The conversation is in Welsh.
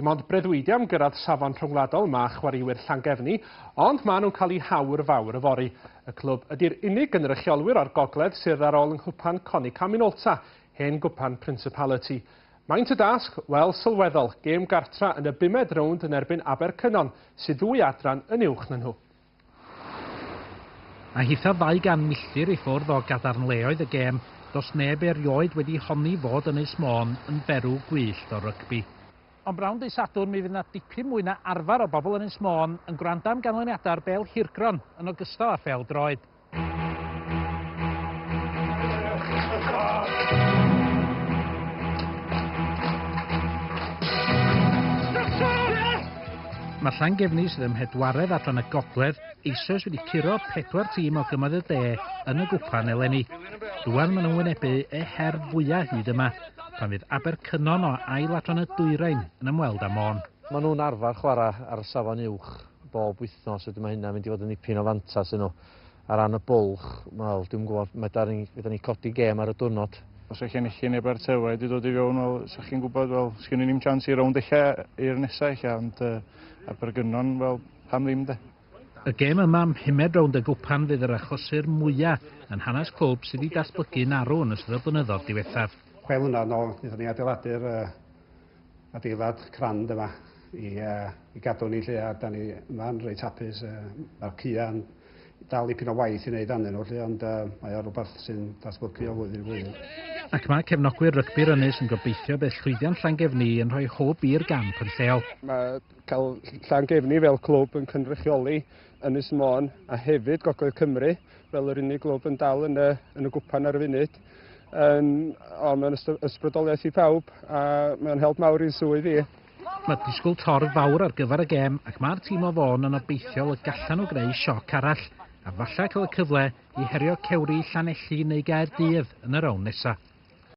Dim ond breuddwydio am gyrraedd safon rhyngwladol mae chwaraewyr Llangefni, ond maen nhw'n cael eu hawr fawr yfory. Y clwb ydy'r unig gynrychiolwyr o'r gogledd sydd ar ôl yng nghwpan Konica Minolta, hen gwpan Principality. Maint y dasg? Wel, sylweddol, gêm gartra yn y bumed rownd yn erbyn Abercynon, sydd ddwy adran yn uwch na nhw. A hitha 200 milltir i ffwrdd o gadarnleoedd y gêm, does neb erioed wedi honni fod Ynys Môn yn berw gwyllt o rygbi. Ond bnawn dydd Sadwrn mi fydd 'na dipyn mwy na arfer o bobl Ynys Môn yn gwrando am ganlyniadau'r bêl hirgron yn ogystal â phêl droed. Mae Llangefni, sydd ym mhedwaredd adran y Gogledd, eisoes wedi curo pedwar tîm o Gymoedd y De yn y gwpan eleni. Rwan maen nhw'n wynebu eu her fwyaf hyd yma, pan fydd Abercynon o ail adran y Dwyrain yn ymweld â Môn. Maen nhw'n arfer chwarae ar safon uwch bob wythnos, wedyn mae hynna'n mynd i fod yn dipyn o fantas i nhw. Ar ran y bwlch, wel, dwi'm yn gwybod, fedra ni, fedra ni codi gêm ar y diwrnod. Os eich Llanelli neu Abertawe wedi dod i fewn, wel, sa chi'n gwybod, wel, sgynnon ni'm chance i rownd ella i'r nesa ella, ond uh, Abergynon, wel, pam ddim de. Y gêm yma ym mhumed rownd y gwpan fydd yr achlysur mwya' yn hanes clwb sydd wedi datblygu'n arw yn ystod y blynyddoedd diwethaf. 6 mlynedd nôl, wnaethon ni adeiladu'r uh, adeilad crand yma i, uh, i gadw ni lle a da ni yma'n reit hapus. Uh, Mae'r caeau'n dal dipyn o waith i wneud arnyn nhw lle, ond uh, mae o rhywbeth sy'n datblygu o flwyddyn i flwyddyn. Ac mae cefnogwyr rygbi'r ynys yn gobeithio bydd llwyddiant Llangefni yn rhoi hwb i'r gamp yn lleol. Mae cael Llangefni fel clwb yn cynrychioli Ynys Môn a hefyd Gogledd Cymru fel yr unig glwb yn dal yn y, yn y gwpan ar y funud. Yn, o, mae'n ysbrydoliaeth i pawb a mae'n help mawr i'n swydd i. Mae disgwyl torf fawr ar gyfer y gêm ac mae'r tîm o Fôn yn obeithiol y gallan nhw greu sioc arall a falle cael y cyfle i herio cewri Llanelli neu Gaerdydd yn y rownd nesaf.